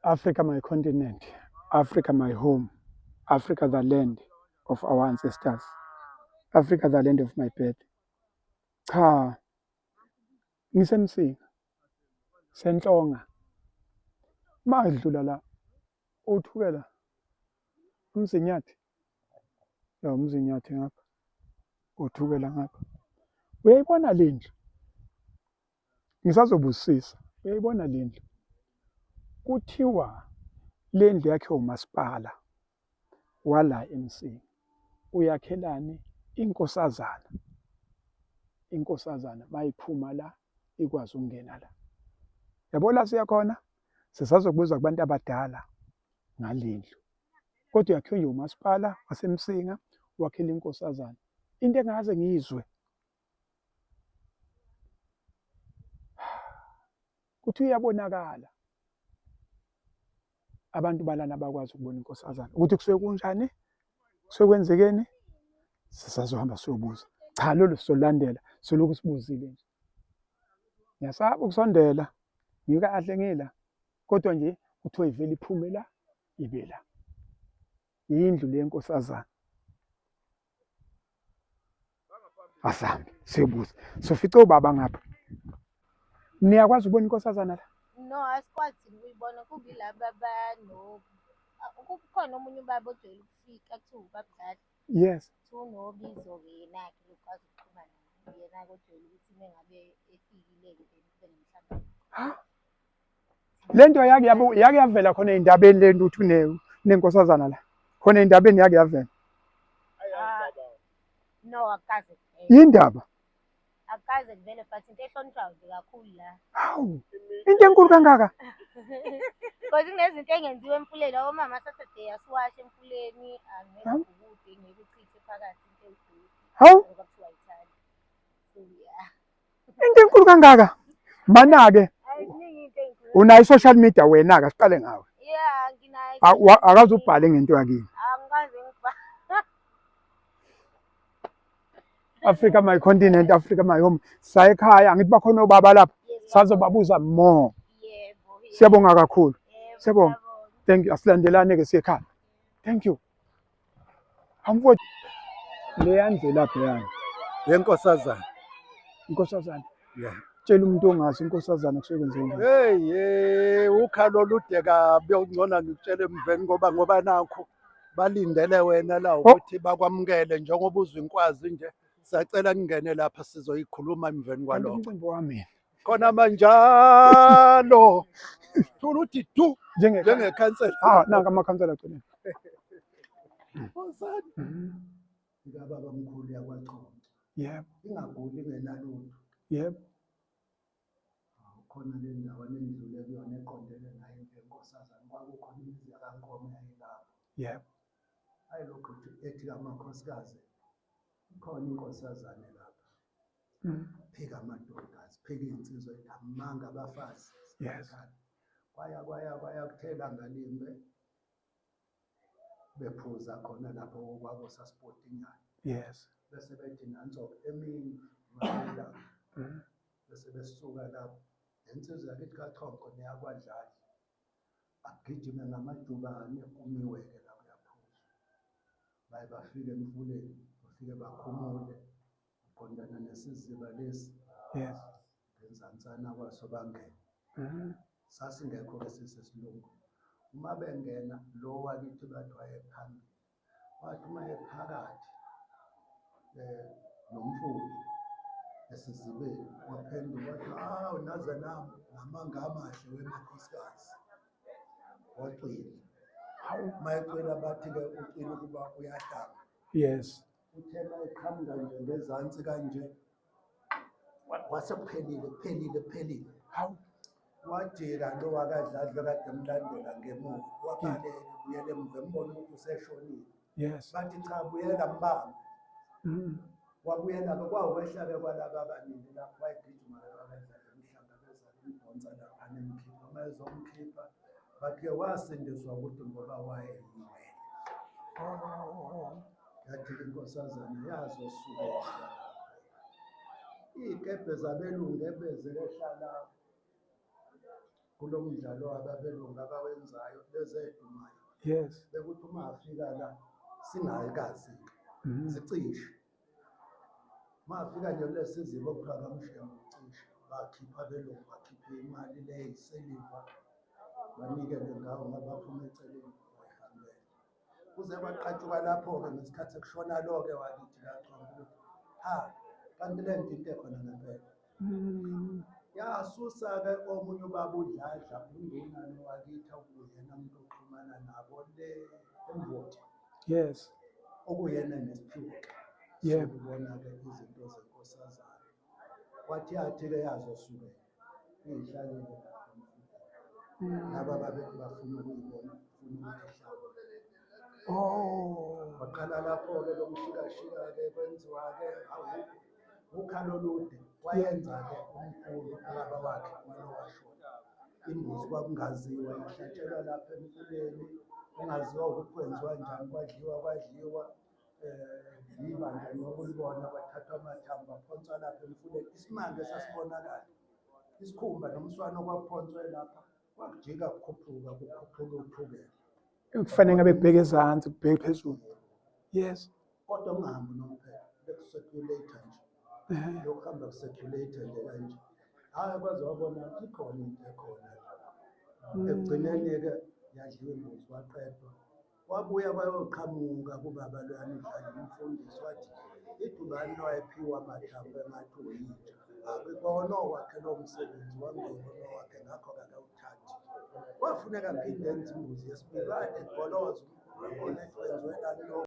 Africa my continent, Africa my home, Africa the land of our ancestors, Africa the land of my birth. Cha, ngiseMsinga, Senhlonga. Madlula la uthukela uMzinyathi. Ya uMzinyathi ngapha. Uthukela ngapha. Uyayibona lendlu? Ngisazobusisa. Uyayibona lendlu? Kuthiwa lendlu yakhe umasipala wala eMsinga. Uyakhelani inkosazana? Inkosazana mayiphuma la ikwazi ukungena la. Yabo la siya khona sisazokubuza kubantu abadala ngalendlu. Kodwa yakhiwe nje umasipala waseMsinga wakhela inkosazana. Into engaze ngiyizwe kuthi uyabonakala abantu balana bakwazi ukubona inkosazana ukuthi kusuke kunjani kusuke kwenzekeni sisazohamba siyobuza cha lolu sizolandela solokhu sibuzile nje ngiyasaba ukusondela ngikahle ngila kodwa nje kuthiwa ivele iphume la ibe la yindlu le nkosazana Asambe siyobuza. Sofice ubaba ngapha. Niyakwazi ukubona inkosazana la? No, asikwazi ukuyibona kubi laba bano kukhona omunye ubaba ojwayele ukufika kuthiwa ubabdlali. Yes. Kuthiwa unobizo-ke yena-ke lokwazi ukuxhumana yena-ke ojwayele ukuthi uma ngabe efikile-ke then kube nomhlangano. Ha? Lento yake yabo yake yavela khona endabeni lento uthi une nenkosazana la. Khona endabeni yake yavela. Ah, no, akukaze kuvele. Yindaba. Akukaze kuvele but into ehlonishwayo nje kakhulu la. Hawu. Into enkulu kangaka. Because kunezinto engenziwa emfuleni omama Saturday asiwashe emfuleni angeke ubhukude ngeke uchithe phakathi into ewudoti. Hawu. Ngoba kuthiwa ayithandi. So yeah. Into enkulu kangaka. Mana-ke unayo i-social media wena-ke asiqale ngawe. Yeah, nginayo. Akaze ubhale ngento yakini. Angikaze ngibhale. Africa my continent, Africa my home. Saya ekhaya angithi bakhona obaba lapha. Sazobabuza more. Yebo. Siyabonga kakhulu. Yebo, Siyabonga. Thank you. Asilandelane ke siye ekhaya. Thank you. Amfowethu leya ndlela pheyana. Yenkosazana. Inkosazana. Yeah. Tshela umuntu ongazi inkosazana kusuke kwenzeke njani. Hey hey ukhalo olude kabi okungcono ngikutshele emveni ngoba nakho balindele wena la ukuthi bakwamukele njengoba uzwa inkwazi nje. Sacela ningene lapha sizoyikhuluma emveni kwalokho. Umcimbi wami. Khona manjalo. Thula uthi du njengekhansela. Ah, nanka amakhansela agcine. Nkosana. Ngikababa mkhulu yakwaChonco. Yebo. Ingaguli ingenalutho. Yebo. Khona le ndawo enidlule kuyona eqondene nayo indlu yenkosazana kwakukhona imizi yakaNkomo yayilapho. Yebo. Hayi lokhu ethi amakhosikazi ikhona inkosazane lapha. Phika amadoda, siphika iy'nsizwa ethi amanga abafazi. Yes. Kwaya kwaya kwaya kuthela ngalimbe bephuza khona lapho kwabo sasipotinyana. Yes. Bese bethi nanso emini malanga. Bese besuka lapho. Lensizwa yakithi kaChonco neyakwaDladla. Agijime ngamajubane kumiweke la kuyaphuzwa. Baye bafike emfuleni, bafike bakhumule uqondana nesiziba lesi. Yes. Ngenzansana kwaso bangena. Sasingekho ke sisesilungu. Uma bengena lo wakithi bathi wayephambili. Wathi uma ephakathi nomfula esizibeni waphenduka wathi hawu naze nami ngamanga amahle wemakhosikazi. Wacwila. Hawu. Uma ecwila bathi-ke ucwila ukuba uyahlamba. Yes. Uthe uma eqhamuka nje ngezansi kanje kwase kuphelile kuphelile kuphelile. Hawu. Wajika lo wakadladla kade emlandela ngemuva wabaleka buyela emuva embona ukuthi useshonile. Yes. Bathi cha buyela mbambe. Wabuyela-ke kwawukwehla-ke kwalaba abaningi lapho wayegijima ke wakadladla emhlangabeza emdonsa laphana emkhipha. Uma ezomkhipha bathi-ke wasindiswa ukuthi ngoba wayeyiwele. Yathi-ke inkosazana yazosuka yehla lapha. Iy'kebhe zabelungu ebezehla lapho. Kulo mdlalo wababelungu abawenzayo lezi ey'dumayo. Bekuthi uma afika la singayikazi-ke zicishe. Uma afika nje kulesi siziba okuthiwa kaMshengu ucishe, bakhipha abelungu, bakhiphe imali le eyisiliva, banikele ngawo ngabaphuma eceleni bayihambele. Kuze kwaqatshuka lapho-ke ngesikhathi sekushona lo-ke wakithi kaChongo ukuthi ha, kanti le nto into ekhona ngempela. Yasusa-ke omunye ubaba uDladla, unduna lo wakithi okuyena umuntu oxhumana nabo le eMvoti. Okuyena nesiphiwo-ke sokubona-ke izinto zenkosazana. Wathi yathi-ke yazosukela iy'hlalele lapha emfuleni. Laba babethi bafuna ukuyibona, bafuna ukuthi ihlawule. Waqala lapho-ke lo mshikashika-ke kwenziwa-ke ukhalo olude. Wayenza-ke umkhulu ubaba wakhe walo washona. Imbuzi kwakungaziwa, ihlatshelwa lapha emfuleni, kungaziwa ukuthi kwenziwa njani, kwadliwa kwadliwa. Ibandla nokulibona kwathathwa amathambo aphonswa lapha emfuleni. Isimanga esasibonakala, isikhumba nomswano okwakuphonswe lapha kwakujika kukhuphuka kukhuphuka uthukela. Kufanele ngabe kubheke ezansi, kubheke phezulu. Yes. Kodwa ungahambi nomphela, beku-circulate nje. Lokuhamba ku-circulate nje kanje. Hhayi, kwaze wabona ukuthi ikhona into ekhona. Ekugcineni-ke yadliwa imbuzi kwaqedwa. Wabuya kwayoqhamuka kubaba loyana uDlala umfundisi wathi idubani lowayephiwa amathambo engathi uyinja. Akubona owakhe lo msebenzi wangewona owakhe, ngakho-ke akawuthathi. Kwafuneka aphinde enze imbuzi yesibili, wathi egoloza umkhulu wakhona ethi wenziwe lani lo.